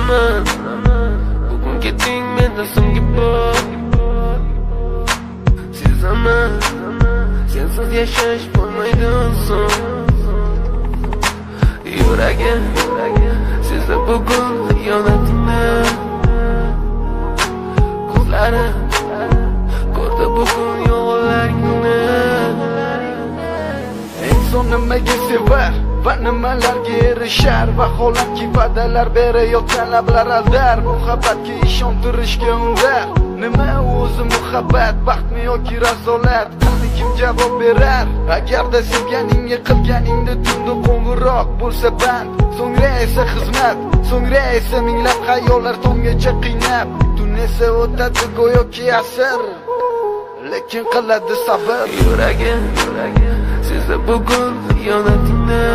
Bilaman, bugun ketding menda so'nggi bor. Sezaman, sensiz yashash bo'lmaydi oson. Yuragim sezdi bugun xiyonatingni. Ko'zlarim ko'rdi bugun yo'g'onlaringni. Inson nimaga sevar va nimalarga erishar? Vaholanki va'dalar berayotgan lablar aldar, muhabbatga ishontirishga undar. Nima o'zi muhabbat, baxtmi yoki razolat? Qani kim javob berar? Agarda sevganingga qilganingda tunda qo'ng'iroq bo'lsa band, so'ngra esa xizmat, so'ngra esa minglab xayollar tonggacha qiynab, tun esa o'tadi go'yoki asr, lekin qiladi sabr. Yuragim sezdi bugun xiyonatingni.